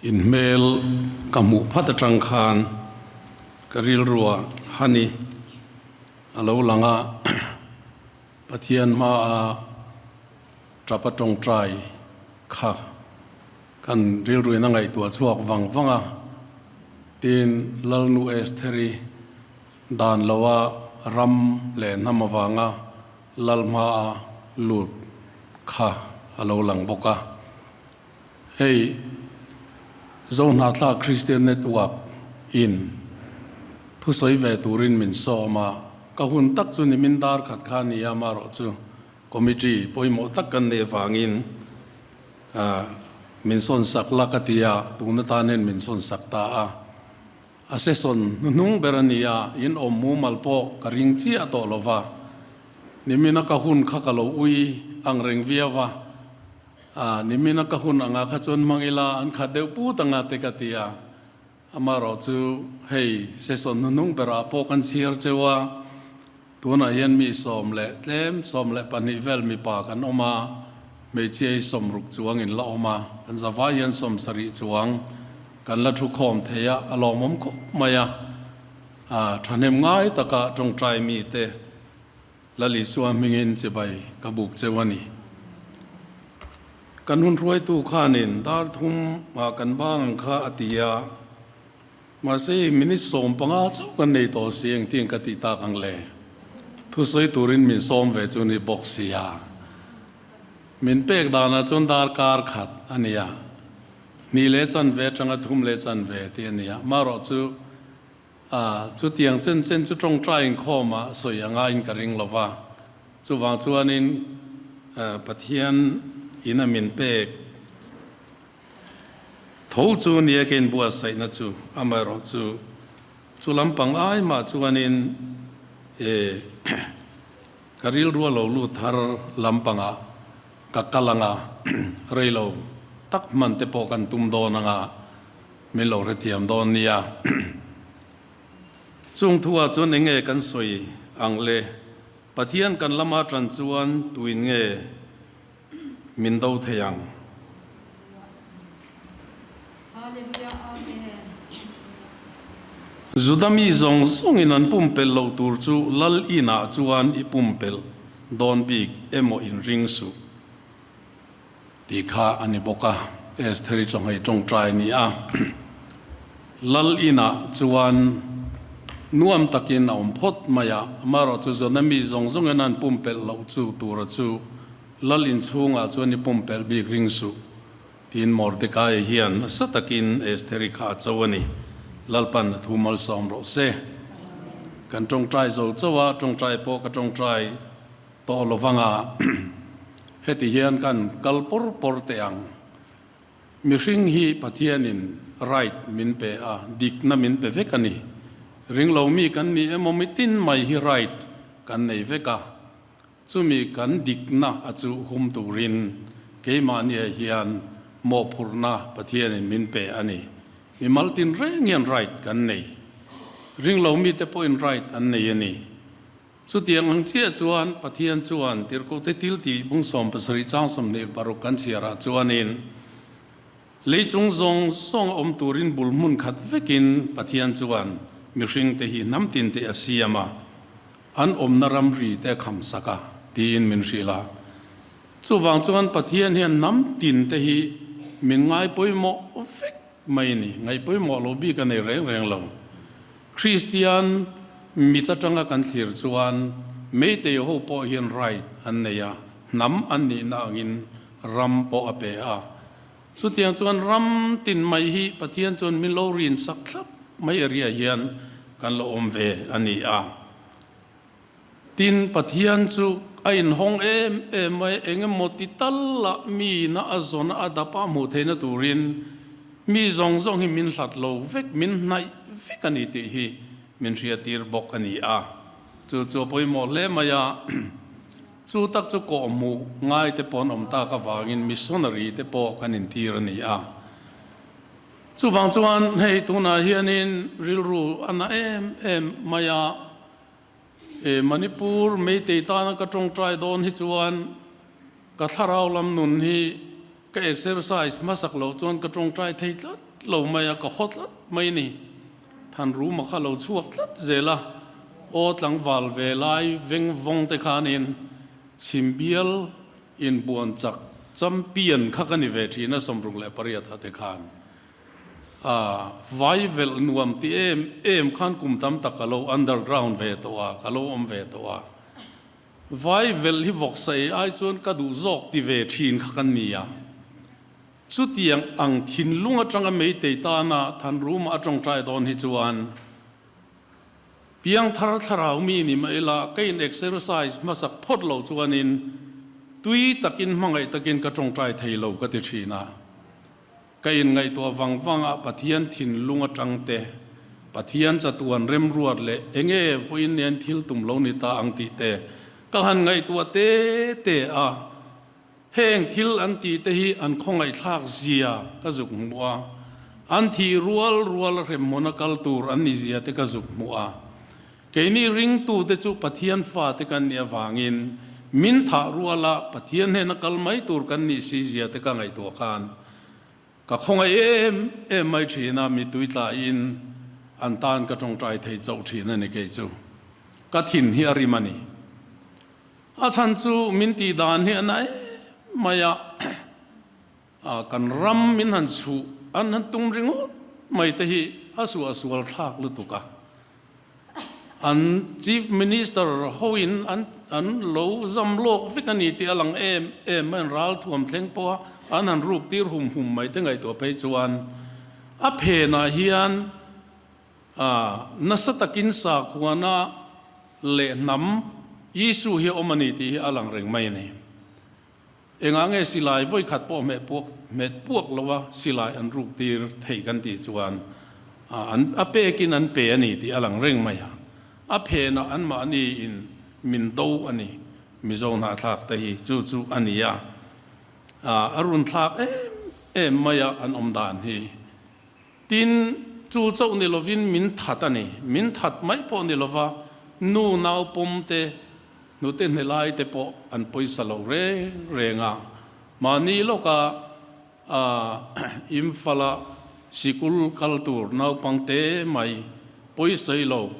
In hmel ka hmuh phat atang khan ka rilrua Hani a lo lang a, Pathian hmaa tapa tawngtai kha kan rilruin a ngaihtuah chhuak vang vang a, tin Lalnu Estheri dan loa ram leh hnam avanga Lal hmaa lut kha a lo lang bawk a. Hei Zohnahthlak Christian Network in thusawi ve turin min sawm a, ka hun tak chu nimin dar khat kha a ni a, amaherawh chu committee pawimawh tak kan neih avangin min sawn sak la ka ti a, tun atan hian min sawn sak ta a. A session hnuhnung ber a ni a, in awm mumal pawh ka ring chiah tawh lo va, nimina ka hun kha ka lo ui ang reng viau a. A, nimina ka hun anga kha chuan hmang ila an khat deuh put anga te ka ti a, amaherawh chu hei session hnuhnung berah pawh kan chhiar cheu a, tunah hian mi 12 12 vel mipa kan awm a, hmeichhia hi 60 chuang in la awm a, kan zavai hian 70 chuang kan la thu khawm thei a, a lawmawm khawp mai a, a thahnem ngai taka tawngtai mite Lal Isua hmingin chibai ka buk cheu a ni. Kan hun hruaitu khanin dar thum ah kan bang ang kha a ti a, mahse minute 15 chauh kan nei tawh si engtin ka tih tak ang le? Thusawi turin min sawm ve chu ni bawk sia. Min pek danah chuan dar kar khat a ni a, ni leh chanve atanga thum leh chanve tih a ni a, marawh chu A, chutiang chen chen chu tawngtai inkhawmah sawi a ngaiin ka ring lo va. Chuvang chuanin Pathian in a min pek tho chu nia ka inbuatsaihna chu, amaherawh chu chu lampang ai mah chuanin e ka rilru a lo lut thar lampangah ka kal anga reilo tak hman te pawh kan tum dawn anga. Min lo hrethiam dawn nia. Chung thuah chuan eng nge kan sawi ang le? Pathian kan lama tan chuan tuin nge min do thei ang? Hallelujah Amen. Juda mi zawng zawngin an pumpelh loh tur chu Lal inah chuan i pumpelh dawn bik emaw in ring suh. Tih kha a ni bawk a, Estheri chawhmeh tawngtai a ni a. Lal inah chuan nuam takin a awm phawt mai a, amaherawh chu Jonah mi zawng zawngin an pumpelh loh chu tura chu Lal inchhungah chuan i pumpelh bik ring suh, tiin Mordekaia hian nasa takin Estheri kha a cho a ni. Lalpan a thu malsawm rawh se. Kan tawngtai zo chauh a, tawngtai pawh ka tawngtai. Tawh lovanga heti hian kan kal pawr pawr teh ang. Mihring hi Pathianin right min pe a, dikna min pe vek a ni. Ringlo mi kan ni emaw mitin mai hi right kan nei vek a, chumi kan dikna a chu hum turin keimahniah hian mawhphurhna Pathianin min pe a ni. Mimal tin reng hian right kan nei. Ringlo mite pawhin right an nei a ni. Chutiang ang chiah chuan Pathian chuan Tirhkohte thil tih bung 17 chang 26 kan chhiarah chuanin lei chung zawng zawng a awm turin bul hmun khat vekin Pathian chuan mihringte hi hnam tinte a siam a, an awmna ramri te a kham sak a tiin min hrilh a. Chuvang chuan Pathian hian hnam tinte hi min ngai pawimawh vek mai a ni, ngaih pawimawh lo bik a nei reng reng lo. Kristian mit atanga kan thlir chuan Meitei ho pawh hian right an nei a, hnam an nihna angin ram pawh a pe a. Chutiang chuan ram tin mai hi Pathian chuan min lo rin sak thlap mai area hian kan lo awm ve a ni a. Tin, Pathian chu a inhawng em em mai, eng emaw ti tal a mi na a zawn a dap a hmuh theihna turin mi zawng zawng hi min hlat lo vek, min hnaih vek a ni tih hi min hriattir bawk a ni a. Chu chu a pawimawh hle mai a, chu tak chu kawhhmuh ngai te pawh an awm tak avangin missionary te pawh kan intir a ni a. Chuvang chuan hei tunah hianin rilru a na em em mai a, He Manipur Meitei tana ka tawngtai dawn hi chuan ka thlarau lam nun hi ka exercise hmasak loh chuan ka tawngtai thei tlat lo mai a, ka haw tlat mai ni. Thanruma kha lo chhuak tlat zel a, aw tlangval ve lai veng vawng te khanin Chhimbial inbuan chak champion kha ka ni ve thin a 68 ah te khan. A vai velh nuam ti em em khan kum tam tak ka lo underground ve tawh a, ka lo awm ve tawh a. Vai velh hi vawksa ei ai chuan ka duh zawk ti ve thin kha kan ni a. Chutiang ang thinlung atanga meitei tana Thanruma a tawngtai dawn hi chuan piangthar thlarau mi ni mah ila ka in exercise hmasak phawt loh chuanin tui takin hmangaih takin ka tawngtai thei lo ka ti thin a. Ka in ngaihtuah vang vang a Pathian thinlung atang te, Pathian chatuan remruat leh enge vawiin nen thil tum lo ni ta ang tih te ka han ngaihtuah te te a. Heng thil an tih te hi an khawngaihthlak zia ka zuk hmuh a, an thih rual rual a hremhmun a kal tur an ni zia te ka zuk hmuh a. Keini ringtute chu Pathian fate kan nih avangin min thah ruala Pathian hnena kal mai tur kan nih si zia te ka ngaihtuah khan ka khawngaih em em mai thin a, mitui tlaiin an tan ka tawngtai thei chauh thin a ni kei chu. Ka thin hi a rim a ni. A chhan chu min tih dan hi a na em mai a, kan ram min han chhuh an han tum ringawt mai te hi a suahsual thlak lutuk a. An Chief Minister hoin an an lo zam lawk vek a ni tih a lang em em mai, an ral thuam thleng pawh a an han ruk tir hum hum mai te ngaihtuah phei chuan a phenah hian nasa takin sakhuana leh hnam issue hi a awm a ni tih hi a lang reng mai a ni. Engah nge silai vawi khat pawh hmeh puak hmet puak lo a silai an ruk tir thei kan tih chuan an a pekin an pe a ni tih a lang reng mai a. A phenah anmahni in min do a ni. Mizo hnahthlak te hi chu chu a ni a. A run thlak em em mai a an awm dan hi. Tin, chu chauh ni lovin min that a ni. Min that mai pawh ni lova nu nau pawm te, hnute hne lai te pawh an pawisa lo reng reng a. Mahni lawka Imphal-a sikul kal tur naupang te mai pawisai lo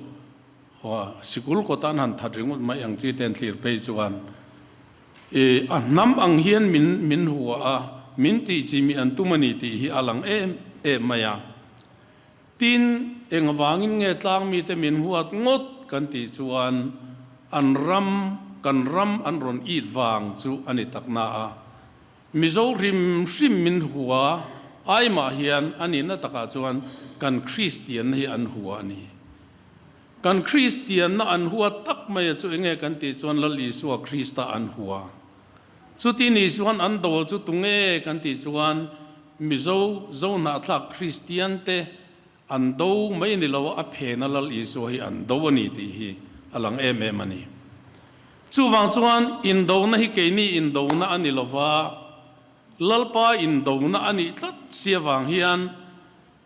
sikul kawta an han that ringawt mai ang chi te an thlir phei chuan I a hnam ang hian min min hua a, min tih chi mi an tum a ni tih hi a lang em em mai a. Tin, eng avangin nge tlang mite min huat ngawt kan tih chuan an ram, kan ram an rawn it vang chu a ni tak na a. Mizo hrim hrim min hua ai mah hian a nihna takah chuan kan Kristianna hi an hua a ni. Kan Kristianna an hua tak mai a chu enge kan tih chuan Lal Isua Krista an hua. Chuti ni chuan an do chu tunge kan tih chuan Mizo Zohnahthlak Kristian te an do mai ni lo a phena Lal Isua hi an do a ni tih hi a lang em em a ni. Chuvang chuan indona hi keini indona a ni lova, Lalpa indona a nih tlat si avang hian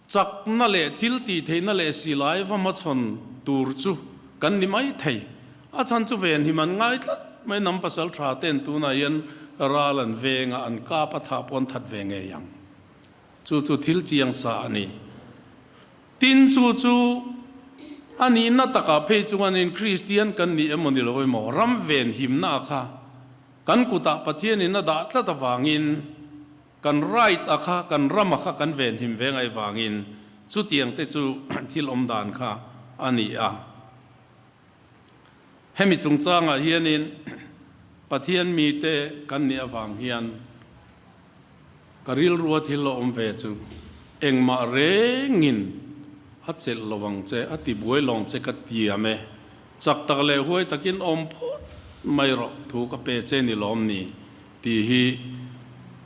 Chakna leh thil tih theihna leh silai va hmachhawn tur chu kan ni mai thei. A chhan chu ven him an ngai tlat mai nam pasal tha ten tunah hian ral an veng a, an kap a thah pawh an that ve ngei ang. Chu chu thil chiang sa a ni. Tin chu chu a nihna takah phei chuanin Kristian kan ni emaw ni lo emaw ram ven himna kha kan kutah Pathianin a dah tlat avangin Kan right a kha, kan ram a kha kan venhim ve ngai vangin chutiang te chu thil awm dan kha a ni a. Hemi chungchangah hianin Pathian mite kan nih avang hian ka rilrua thil a awm ve chu engmah rengin a chelh lo ang che, a ti buai lawng che ka tiam e. Chak tak leh huai takin awm phawt mai rawh, thu ka pe che ni lawm ni? Tih hi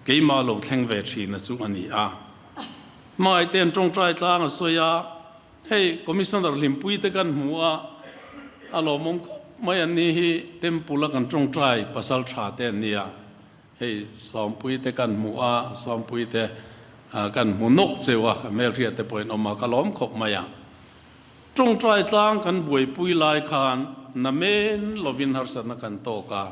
keimah lo thleng ve thina chu a ni a. Hmangaihte an tawngtai tlang a sawi a, hei Commissioner Hlimpui te kan hmu a, a lawmawm khawp mai an ni hi Temple a kan tawngtai pasal tha te an ni a, hei Sawmpui te kan hmu a, Sawmpui te kan hmu nawk cheu a, ka hmelhriat te pawhin awm a, ka lawm khawp mai a. Tawngtai tlang kan buaipui lai khan namen lovin harsatna kan tawk a.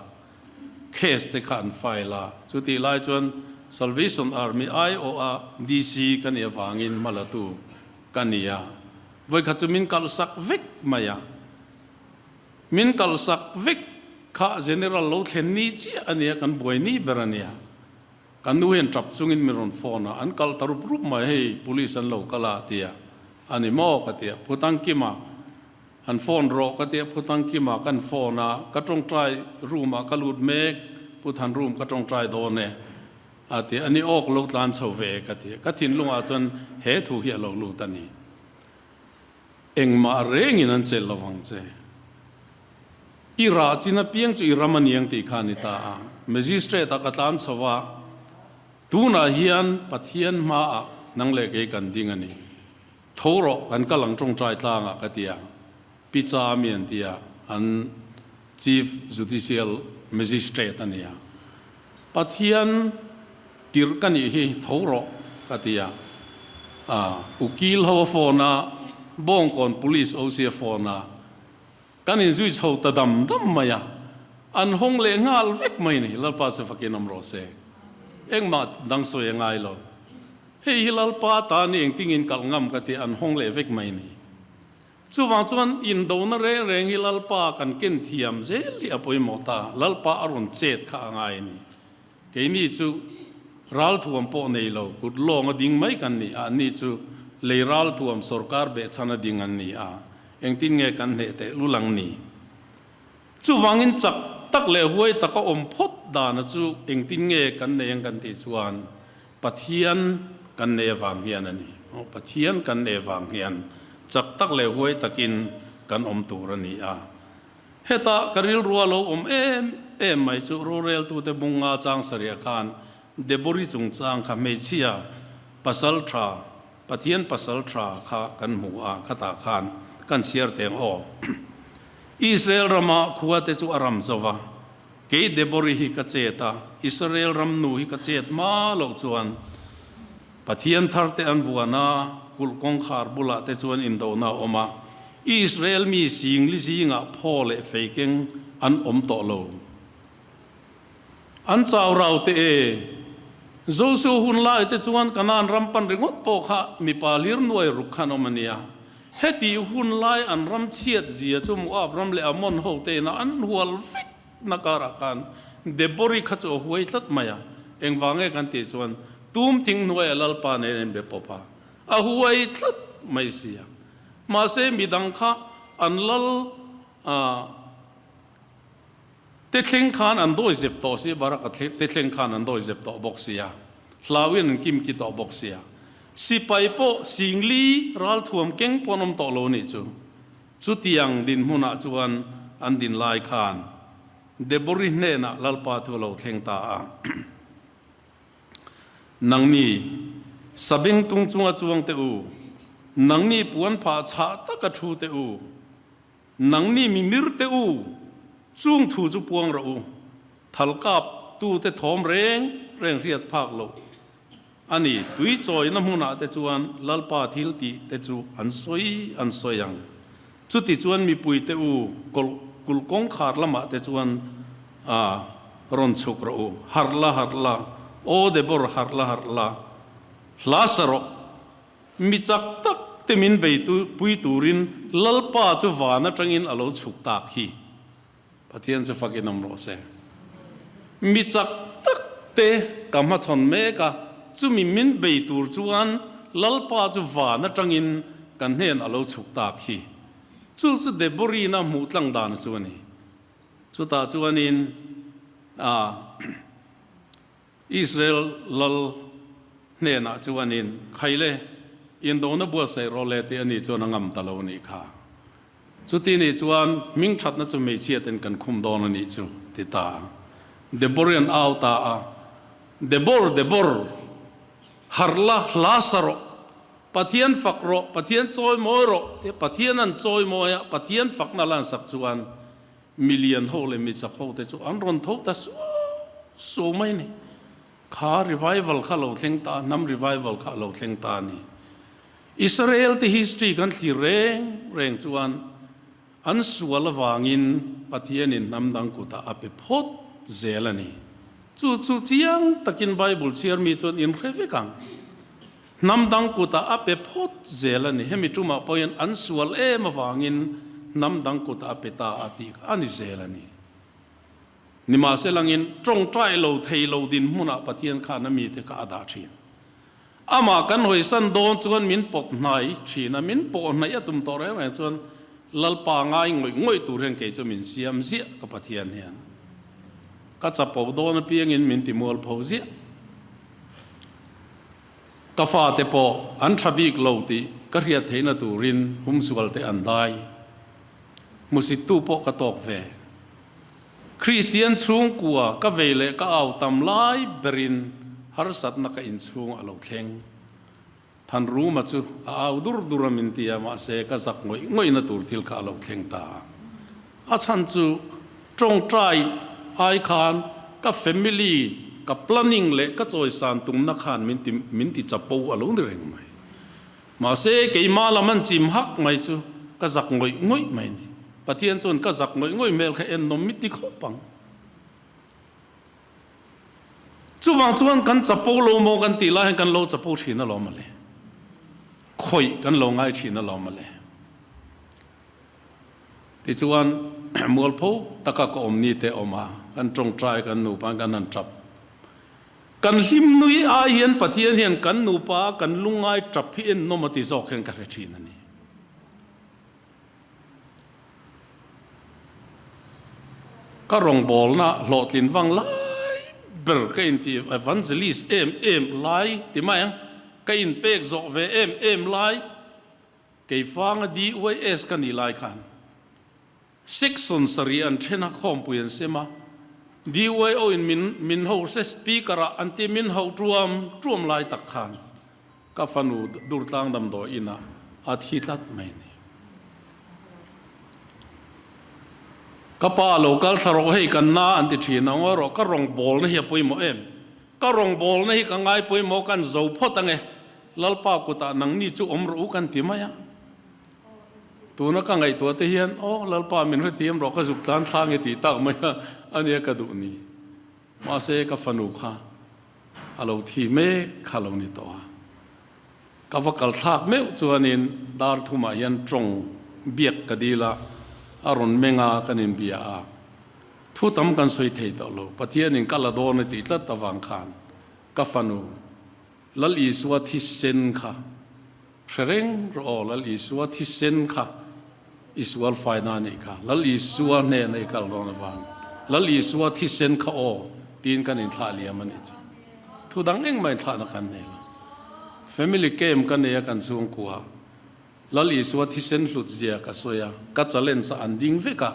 Case te kha an file a, chutih lai chuan Salvation Army aiawha DC ka nih avangin hmalatu ka ni a. Vawikhat chu min kalhsak vek mai a. Min kalhsak vek kha General lo thlen ni chiah a nia, kan buai ni ber a nia. Kan nu hian tap chungin min rawn phone a, an kal ta rup rup mai, hei police an lo kal a tia, a ni maw ka tia, Phutangkima han phone rawh ka tia, Phutangkima kan phone a, ka tawngtai room ah ka lut mek, Puthan room ka tawngtai dawn e a tia, a ni awk lo tlan chho ve e ka tia, ka thinlungah chuan he thu hi a lo lut a ni. Engmah rengin an chelh lo vang che. I rah chin apiang chu i ram a niang tih kha a ni ta a. Magistrate ah ka tlan chho a, tunah hian Pathian hmaah nang leh kei kan ding a ni. Tho rawh, kan kal ang tawngtai tlangah ka ti a. Pi Chami an ti a, an Chief Judicial Magistrate a ni a. Pathian tirh ka nih hi tho rawh ka ti a, ukil ho a phone a, Bawngkawn Police OC a phone a, kan inzui chho ta dam dam mai a, an hawng leh nghal vek mai ni, Lalpa se fakin awm rawh se. Engmah dang sawi a ngai lo. Hei hi Lalpa tan i engtingin kalh ngam ka ti a, an hawng leh vek mai ni. Chuvang chuan indona reng reng hi Lalpa kan ken thiam zel hi a pawimawh ta, Lalpa a rawn chet kha a ngai a ni. Keini chu ralthuam pawh nei lo, kut lawng a ding mai kan ni a, anni chu lei ralthuam sorkar behchhan a ding an ni a, engtin nge kan hneh teh lul ang ni? Chuvangin chak tak leh huai taka awm phawt dana chu engtin nge kan nei ang kan tih chuan Pathian kan nei avang hian a ni. Aw, Pathian kan nei avang hian chak tak leh huai takin kan awm tur a ni a. Heta ka rilrua lo awm em em mai chu roreltute bunga chang sarih khan Debori chungchang kha hmeichhia pasal tha, Pathian pasal tha kha kan hmu a, khatah khan kan chhiar teng aw. Israel rama khuate chu a ram zo va, Kei Debori hi ka chet a, Israel ram nu hi ka chet hma loh chuan Pathian thar te an vuan a, kulh kawngkhar bulah te chuan indona a awm a, Israel mi singli zingah phaw leh feikeng an awm tawh lo. An chau rau teh e. Joshua hun lai te chuan Kanaan ram pan ringawt pawh kha mipa hlir nuai ruk khan awm a nia. Heti hun lai an ram chhiat zia chu Moab ram leh Ammon ho te ina an hual vek na karah khan Debori kha chu a huai tlat mai a. Engvang nge kan tih chuan tum thing hnuaiah Lalpa nen a inbe pawp a, a huai tlat mai sia. Mahse midang kha an lal a. Te thleng khan an dawi zep tawh si, Baraka te thleng khan an dawi zep tawh bawk sia, hlauin an kim ki tawh bawk sia. Sipai pawh singli ralthuam keng pawh an awm tawh lo nih chu. Chutiang dinhmunah chuan an din lai khan Debori hnenah Lalpa thu a lo thleng ta a. Nangni, sabeng tung chunga chuang teh u, nangni puan phah chhah taka thu teh u, Nangni mi mir te u, chung thu chu puang rawh u, thal kap tu te thawm reng reng hriat phak loh a ni. Tui chawina hmunah te chuan Lalpa thil tih te chu an sawi an sawi ang. Chuti chuan mipui te u, kawlh kulh kawngkhar lamah te chuan a rawn chhuk rawh u. Harh la, harh la, aw Debor, harh la, harh la, hla sa rawh. Mi chak tak te min bei pui turin Lalpa chu van atangin a lo chhuk tak hi. Pathian chu fakin awm rawh se. Mi chak tak te ka hmachhawn mek a, chumi min bei tur chuan Lalpa chu van atangin kan hnen a lo chhuk tak hi. Chu chu Deborina hmuh tlang dan chu a ni. Chutah chuanin a. Israel lal hnenah chuanin, Khaile, indona buatsaih rawh le tih ani chuan a ngam ta lo anih kha. Chuti nih chuan hmingthatna chu hmeichhiatin kan khum dawn anih chu, ti ta a. Deborian au ta a, Debor, Debor, harh la, hla sa rawh, Pathian fak rawh, Pathian chawi mawi rawh, tia Pathian an chawi mawi a, Pathian fakna lansak chuan Milian ho leh michak ho te chu an rawn tho ta suau suau mai a ni. Kha revival kha a lo thleng ta, hnam revival kha a lo thleng ta a ni. Israel te history kan thlir reng reng chuan an sual avangin Pathianin hnam dang kutah a pe phawt zel a ni. Chu chu chiang takin Bible chhiar mi chuan in hre vek ang. Hnam dang kutah a pe phawt zel a ni. Hemi tumah pawhin an sual em avangin hnam dang kutah a pe ta a tih kha a ni zel a ni. Nimahselangin tawngtai lo thei lo dinhmunah Pathian khan a mite kha a dah thin. Amah kan hawisan dawn chuan min pawt hnai thin a, min pawh hnaih a tum tawh reng reng chuan Lalpa ngai ngawih ngawih tur hian kei chu min siam ziah ka Pathian hian. Ka chapo dawn apiangin min ti mualpho ziah. Ka fate pawh an tha bik lo tih ka hriat theihna turin humsual te an dai. Hmusittu pawh ka tawk ve. Kristian chhungkua ka vei leh ka au tam lai berin harsatna ka inchhung a lo thleng. Thanruma chu a au dur dur a min ti a, mahse ka zak ngawih ngawihna tur thil kha a lo thleng ta a. A chhan chu tawngtai ai khan ka family ka planning leh ka chawisan tumna khan min ti min ti chapo a lo ni reng mai. Mahse, keimah lam an chim hak mai chu ka zak ngawih ngawih mai ni. Pathian chuan ka zak ngawih ngawih hmel kha en nawm mit ti khawp ang. Chuvang chuan kan chapo lo maw kan tih lai hian kan lo chapo thin alawm mawle. Khawih kan lo ngai thin alawm mawle. Tichuan mualpho taka ka awm ni te awm a, kan tawngtai kan nupa kan han tap. Kan hlim nui ai hian Pathian hian kan nupa kan lungngai tap hi en nawm a ti zawk hian ka hre thin a ni. Ka rawngbawlna hlawhtlin vang lai ber ka inti evangelist em em lai ti mai ang, ka inpek zawh ve em em lai, keifanga DYS ka nih lai khan Section sarih an then a, khawmpui an sem a, DYO in min min ho se speaker ah an ti min ho tuam tuam lai tak khan ka fanu Durtlang damdawi in ah a thi tlat mai a ni. Ka pa lo kal thla rawh hei kan na an ti thin a, ngawi rawh ka rawngbawlna hi a pawimawh em? Ka rawngbawlna hi ka ngai pawimawh kan zo phawt ange, Lalpa kutah nangni chu awm rawh u kan ti mai a. Tuna ka ngaihtuah te hian, Aw Lalpa min hrethiam rawh ka zuk tlan thlang i tih tak mai a, a nia ka duh ni. Mahse ka fanu kha a lo thi mek kha lo ni tawh a. Ka va kal thlak meuh chuanin dar thumah hian tawng biak ka dil a, a rawn meng a kan inbia a. Thu tam kan sawi thei tawh lo, Pathianin ka la dawn a tih tlat avang khan ka fanu Lal Isua thisen kha hre reng rawh aw, Lal Isua thisen kha i sual faina a nih kha, Lal Isua hnena i kal dawn avang, Lal Isua thisen kha aw tiin kan inthlah liam a nih chu. Thu dang engmah inthlahna kan nei lo. Family camp ka nei a kan chhungkua. Lal Isua thisen hlut zia ka sawi a, ka challenge a an ding vek a,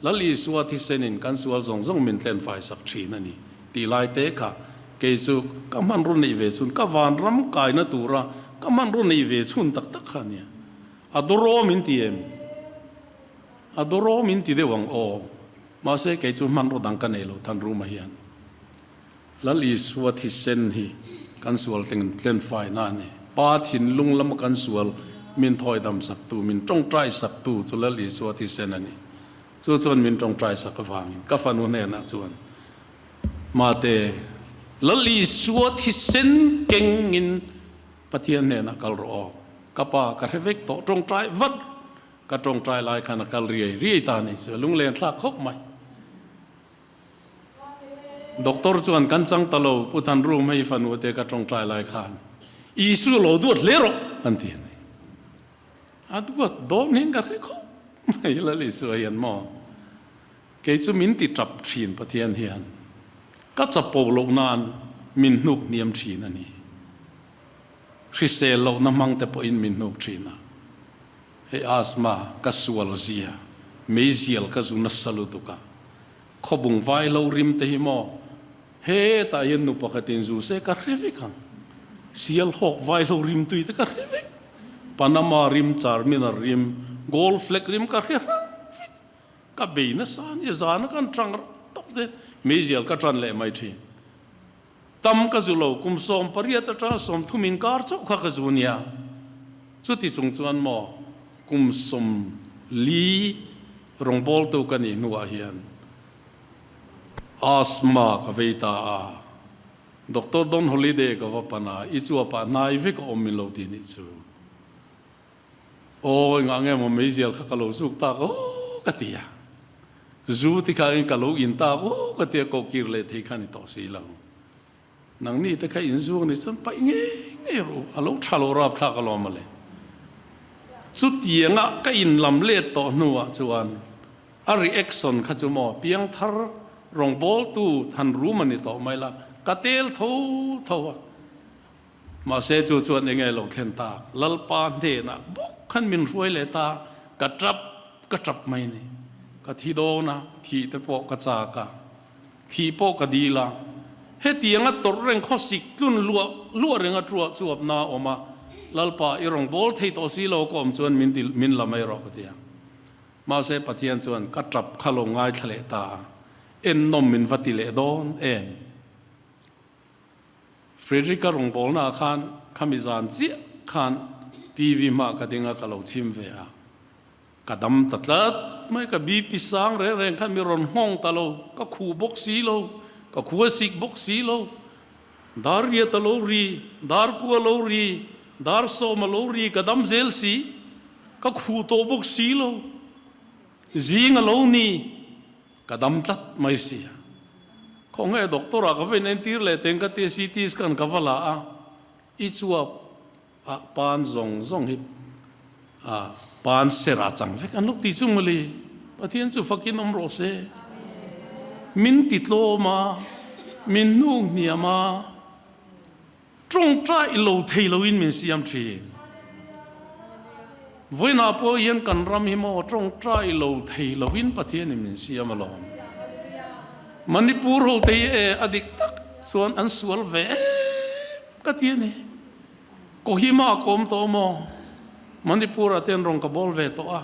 Lal Isua thisen in kan sual zawng zawng min tlen fai sak thin a ni tih lai te kha kei chu ka hmanraw neih ve chhun, ka vanram kaina tura ka hmanraw neih ve chhun tak tak kha a nia. A dawraw min ti em? A dawraw min ti deuh ang aw. Mahse kei chu hmanraw dang ka nei lo Thanruma hian. Lal Isua thisen hi kan sual tlen faina a ni. Pa thinlung lama kan sual min thawi dam saktu, min tawngtai saktu chu Lal Isua thisen a ni. Chu chuan min tawngtai sak avangin ka fanu hnenah chuan, Mate, Lal Isua thisen kengin Pathian hnenah kal rawh aw. Ka pa ka hre vek tawh, tawngtai vat ka tawngtai lai khan a kal riai riai ta a ni chu, lunglen thlak khawp mai. Doctor chuan kan chang ta lo, Pu Thanrum hei fanu te ka tawngtai lai khan Isu lo duat hle rawh an ti a ni. A duat dawn hian ka hre khawp mai Lal Isua hian maw kei chu min ti tap thin Pathian hian ka chapo loh nan min hnuk hniam thin a ni. Hrisel lohna hmang te pawhin min hnuk thin a. Hei asthma ka sual zia, meizial ka zu nasa lutuk a, khawbung vai lo rim te hi maw hetah hian nu pakhatin zu se ka hre vek ang, sial hawk vai lo rim tui te ka hre vek, Panama rim, Charminar rim, Gold Flake rim ka hre hrang vek, ka bei nasa a nia, zana kan tang tawp te meizial ka tan leh mai thin. Tam ka zu lo, kum 18 atanga 30 inkar chauh kha ka zu nia. Chuti chung chuan maw kum 40 rawngbawltu ka nih hnuah hian Asthma ka vei ta a, Doctor Don Holiday ka va pan a, i chuapah hnai vek a awm min lo ti nih chu. Aw, engah nge maw meizial kha ka lo zuk tak aw ka ti a. Zu ti kha in ka lo in tak aw ka ti a, kohkir leh thei kha ni tawh si lo. Nangni te kha in zuang nih chuan paih ngei ngei rawh u, a lo tha lo rapthlak alawm mawle. Chutianga ka in lam let tawh hnuah chuan a reaction kha chu maw piangthar rawngbawltu than rum a ni tawh mai la, ka tel tho tho a. Mahse chu chuan enge lo thlen tak, Lalpa hnenah bawk khan min hruai leh ta, ka tap ka tap mai ni. Ka thi dawn a, thih te pawh ka chak a. Thih pawh ka dil a, hetianga tawrh reng khawsik tlun luah luah reng a ṭuah chuap na a awm a, Lalpa i rawn bawl thei tawh si lo ka awm chuan min ti min la mai rawh ka ti a. Mahse Pathian chuan ka ṭap kha lo ngaithla leh ta a, ennawm min va ti leh dawn em? Frederick-a rawngbawlnaah khan khami zan chiah khan TV hmaah ka ding a, ka lo chhim ve a. Ka dam ta tlat mai, ka BP sang reng reng khan mi rawn nghawng ta lo, ka khuh bawk si lo, ka khu a sik bawk si lo. Dar riat a lo ri, dar ku a lo ri, dar sawm a lo ri, ka dam zel si, ka khuh tawh bawk si lo. Zing a lo ni, ka dam tlat mai si. Khawnge doctor ah ka va inentir leh teng ka tia CT scan ka va la a, i chuap A pan zawng zawng hi a pan ser a chang vek an lo ti chu mawle. Pathian chu fakin awm rawh se. Min ti tlawm a, min hnuk hniam a, tawngtai lo thei loin min siam thin. Vawiinah pawh hian kan ram hi maw tawngtai lo thei loin Pathianin min siam alawm. Manipur ho te hi e a dik tak chuan an sual ve em ka ti a ni. Kohima a kawm tawh maw? Manipur ah ten rawn ka bawl ve tawh a,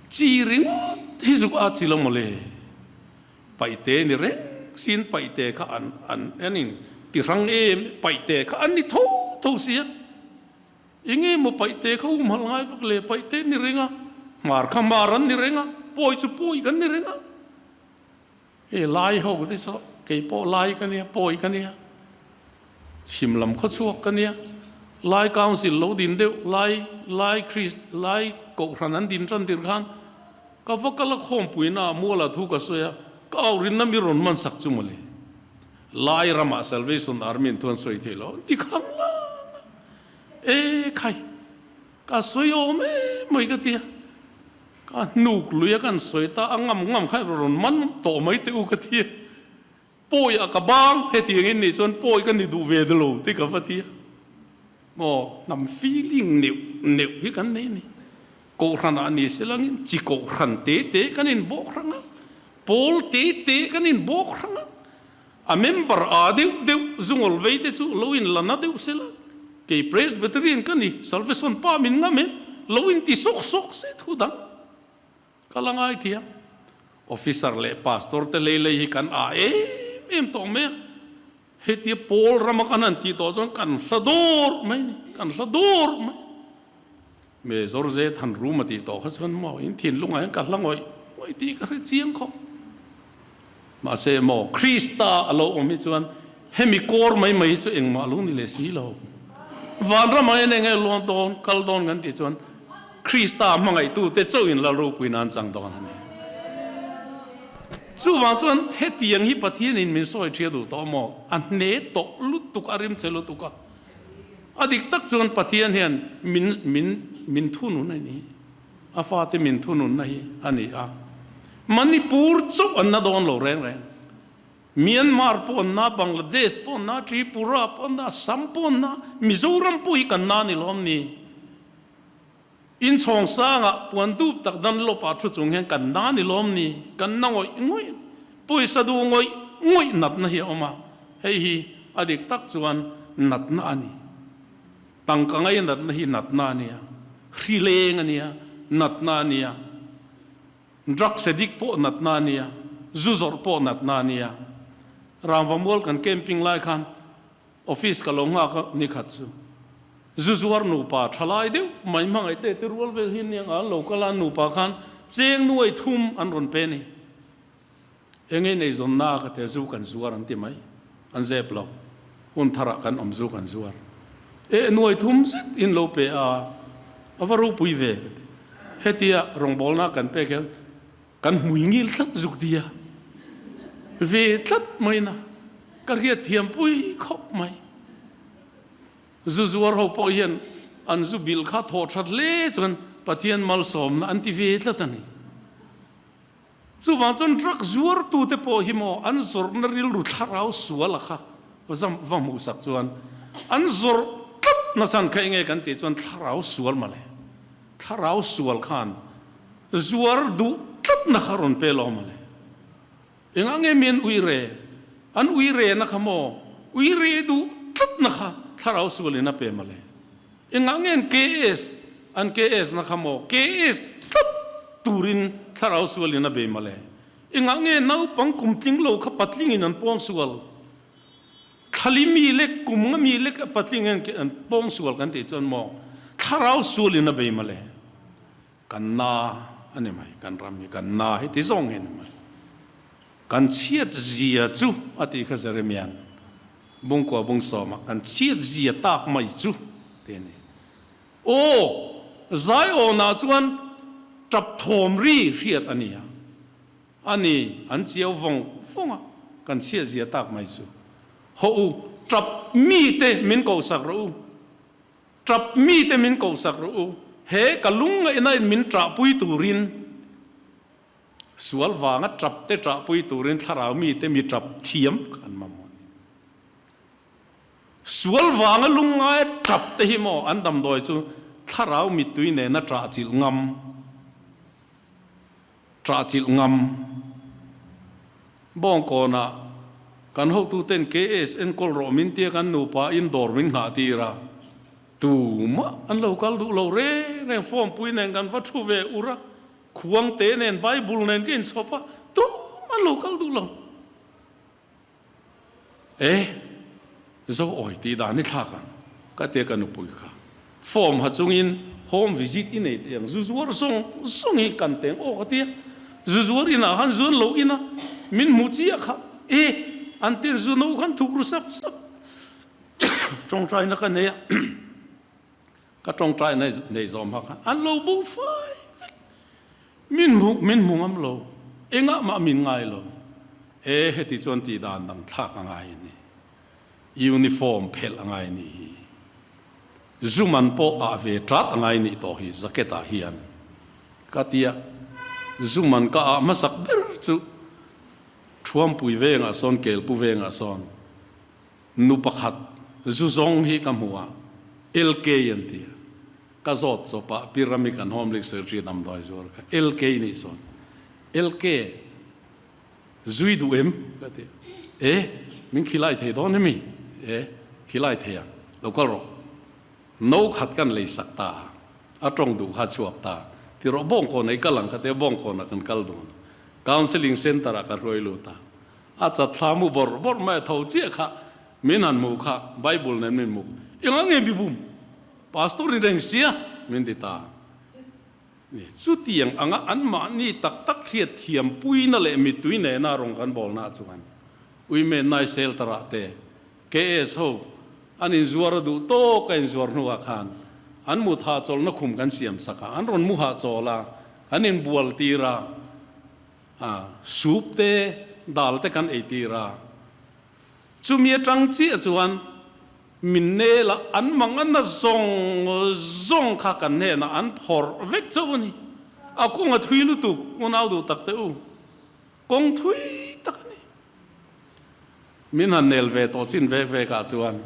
chi ringawt hi zuk a chi lo mawle. Paihte ni reng siin paihte kha an an an in ti hrang em paihte kha an ni tho tho sia. Enge maw paihte kha umhal ngai vak le paihte ni reng a, hmar kha hmar an ni reng a, pawi chu pawi kan ni reng a. Hei lai ho te saw kei pawh lai ka nia, pawi ka nia, chhim lam khaw chhuak ka nia, lai council lo din deuh, lai lai Christ lai kohhran an din tan tir khan ka va kal a khawmpuina ah muala thu ka sawi a, ka au rinna mi rawn man sak chu mawle. Lai ramah Salvation Army an thu an sawi thei lo an ti khang lang a, e khai ka sawi awm em mai ka ti a. Ka hnuk lui a kan sawi ta a ngam ngam kha rawn man tawh mai teh u ka ti a, pawi ah ka bang hetiang in nih chuan pawi ka ni duh ve lo tih ka va ti a, maw hnam feeling neuh neuh hi kan nei a ni, kohhran ah ni se langin chi kohhran te te kan in bawk hrang a, pawl te te kan in bawk hrang a, a member ah deuh deuh zungawl vei te chu lo in la na deuh se la, Kei Presbyterian ka ni, Salvation pa min ngam em? Lo in ti sawk sawk se thu dang ka la ngai thiam. Officer leh Pastor te lei lei hi kan ah em em tawh mai a, hetia pawl rama kan han tih tawh chuan kan hla dawr mai ni, kan hla dawr mai. Me Zorze than rum a tih tawh kha chuan maw in thinlungah hian ka hla ngawih ngawih tih ka hre chiang khawp. Mahse maw Krista a lo awm hi chuan hemi kawr mai mai hi chu engmah lo ni leh si lo. Vanram ah hian enge luang dawn, kal dawn kan tih chuan Krista hmangaihtute chauhin Lal ropui nan chang dawn a ni. Chuvang chuan hetiang hi Pathianin min sawi ṭhia duh tawh maw? A hne tawh lutuk, a rimchhe lutuk a. A dik tak chuan Pathian hian min min min thunun a ni. A fate min thununna hi a ni a. Manipur chauh an na dawn lo reng reng. Myanmar pawh an na, Bangladesh pawh an na, Tripura pawh an na, Assam pawh an na, Mizoram pawh hi kan na ni lawm ni. Inchhawng sangah puan dup tak dan lawpah thu chung hian kan na ni lawm ni. Kan na ngawih ngawih, pawisa duh ngawih ngawih natna hi a awm a. Hei hi a dik tak chuan natna a ni. Tangka ngai natna hi natna a nia, hri leng a nia, natna a nia, drugs addict pawh natna a nia, zu zawrh pawh natna a nia. Rangvamual kan camping lai khan office ka lo nghak a nikhat chu zu zuar nupa tha lai deuh mai hmangaih te te rual vel hi nia ang a, an lo kal a, an nupa khan cheng nuai thum an rawn pe a ni. Eng ei nei zawnna ka te zu kan zuar an ti mai. An zep lo. Hun tharah kan awm zu kan zuar. E nuai thum zet in lo pe a, a va ropui ve ka ti. Hetia rawngbawlna kan pek hian kan hmui ngil tlat zuk dia ve tlat mai na ka hriat thiam pui khawp mai. Zu zuar ho pawh hian an zu bilh kha thawh that hle chuan Pathian malsawmna an ti ve tlat a ni. Chuvang chuan drug zuartute pawh hi maw an zawrhna rilru thlarau sual a kha va hmuhsak chuan an zawrh tlat nachhan kha enge kan tih chuan thlarau sual mawle. Thlarau sual khan zuar duh tlatna kha rawn pe lo mawle. Engah nge mi an ui re? An ui rena kha maw ui re duh tlatna kha thlarau sualin a pe mawle. Engah nge an KS an KS na kha maw KS tlat turin thlarau sualin a bei mawle. Engah nge naupang kum tling lo kha patlingin an pawng sual? Thlali mi lek kum nga mi lek patling an pawng sual kan tih chuan maw thlarau sualin a bei mawle. Kan na a ni mai, kan ram hi kan na hi ti zawng hi a ni mai. Kan chhiat zia chu a tih kha Jeremia'n bungkua bung sawmah kan chhiat zia tak mai chu ti a ni. Aw, Zaiawnah chuan tap thawm ri hriat a ni a, a ni, an chiau vawng vawng a, kan chhiat zia tak mai chu. Hawh u, tap mite min kohsak rawh u. Ṭap mite min kohsak rawh u, he ka lungngaihna in min ṭahpui turin, sual vanga ṭap te ṭahpui turin thlarau mite mi ṭap thiam kha an mamawh a ni. Sual vanga lungngaia ṭap te hi maw an damdawi chu thlarau mittui nena ṭahchilh ngam, ṭahchilh ngam. Bawngkawnah kan hotuten KS enkawl rawh min tia kan nupa in dawr min nghah tir a, tumah an lo kal duh lo reng reng, form pui nen kan va thu ve ur a, khuang te nen Bible nen ka inchhawp a, tumah an lo kal duh lo. E, zo awi tih dan i thlak ang, ka tia ka nupui kha. Form ha chungin home visit i nei teh ang, zu zuar zawng zawng hi kan teng aw ka tia. Zu zuar inah khan zuan lo ina min hmu chiah kha, e, an tin zu no khan thuk ru sap sap. Tawngtaina ka nei a, ka tawngtaina nei zawm ha khan an lo bo fai vek. Min hmu, min hmu ngam lo. Engah mah min ngai lo. E, heti chuan tih dan dang thlak a ngai a ni. Uniform phelh a ngai a nih hi. Zu man pawh ah ve ṭat a ngai nih tawh hi jacket ah hian. Ka tia, zu man ka ah hmasak ber chu Thuampui vengah sawn, Kelpu vengah sawn nu pakhat zu zawng hi ka hmu a, LK an ti a. Ka zawt chawp a, Pi Rami kan Home League Secretary damdawi zuar kha LK nih sawn, LK, zui duh em? ka ti a. E, min khilai thei dawn emi? E, khilai thei ang, lo kal rawh. No khat kan lei sak ta a, a tawng duh kha a chhuak ta. Ti rawh, Bawngkawn ah i kal ang ka ti a, Bawngkawn ah kan kal dun. Counselling Centre ah ka hruai lut a, a chatthla mu bawrh bawrh mai a tho chiah kha, min han hmuh kha, Bible nen min hmuh, Engah nge mi bum? Pastor ni reng sia min ti ta. Chutiang anga anmahni tak tak hriat thiam puina leh mittui nena rawng kan bawlna chuan Uimen Nai Shelter ah te KS ho an inzuar a duh tawk a inzuar hnuah khan an mut hahchawlhna khum kan siam sak a, an rawn mu hahchawl a, kan inbual tir a, soup te dal te kan ei tir a. Chumi atang chiah chuan min nel a, an manganna zawng zawng kha kan hnenah an phawrh vek chauh a ni. A kawng a thui lutuk, unau duh tak teh u, kawng thui tak a ni. Min han nel ve tawh chin vek vek ah chuan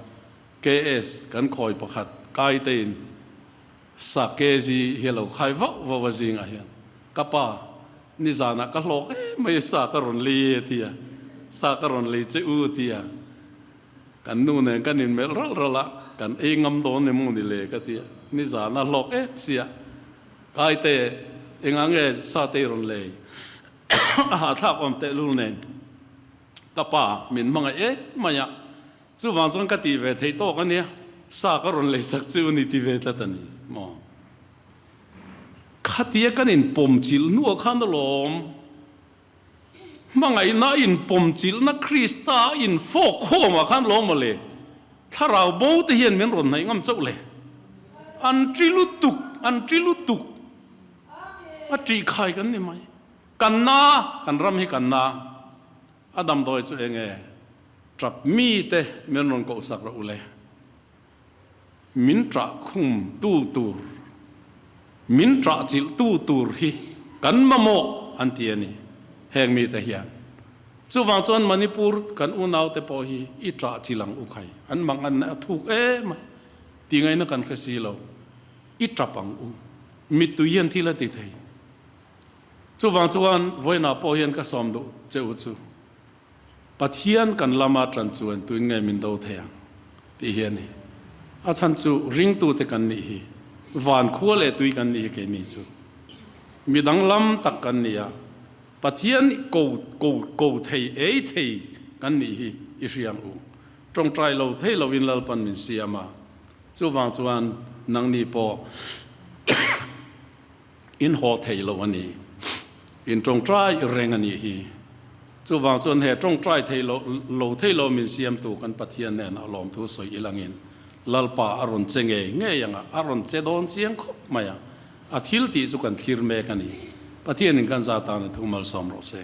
KS kan khawi pakhat kai tein sa kg hi a lo khai vauh vauh a zingah hian ka pa Nizanah ka hlawk em mai sa ka rawn lei e tia, sa ka rawn lei che u tia. Kan nu nen kan inmelh ralh ralh a, kan ei ngam dawn emaw ni le ka tia. Nizanah hlawk em sia, Kaite engah nge sa te i rawn lei? A hahthlak awm tehlul nen ka pa min hmangaih em mai a, chuvang chuan ka tih ve theih tawk a nia, sa ka rawn lei sak che u ni ti ve tlat a ni maw? Khatia kan inpawm chilh hnuah khan alawm. Hmangaihna inpawmchilhna Krista infawk khawmah khan lawm maw le, thlarau bo te hian min rawn hnaih ngam chauh le. An ṭi lutuk, an ṭi lutuk. A ṭih khai kan ni mai. Kan na, kan ram hi kan na. A damdawi chu eng nge? Ṭap mite min rawn kohsak rawh u le. Min ṭah khum tu tur, min ṭah chilh tu tur hi kan mamawh an ti a ni heng mite hian. Chuvang chuan Manipur kan unaute pawh hi i ṭah chilh ang u khai, an mang an a thuk em a, ti ngaihna kan hre si lo, i ṭap ang u, mittui hian thil a ti thei. Chuvang chuan vawiinah pawh hian ka sawm duh che u chu. Pathian kan lama ṭan chuan tuin nge min do thei ang? tih hi a ni. A chhan chu ringtute kan nih hi, van khua leh tui kan nih hi keini chu mi danglam tak kan ni a, Pathian ko ko ko thei ei thei kan nih hi i hria ang u. Ṭawngṭai lo thei lovin Lalpan min siam a, chuvang chuan nangni pawh In haw thei lo a ni. In tawngtai reng a nih hi. Chuvang chuan he tawngtai thei lo lo thei lo min siamtu kan Pathian nen a lawmthu sawi ilangin Lalpa a rawn che ngei ngei ang a, a rawn che dawn chiang khawp mai a, a thil tih chu kan thlir mek a ni. Pathianin kan za tan a thu malsawm rawh se.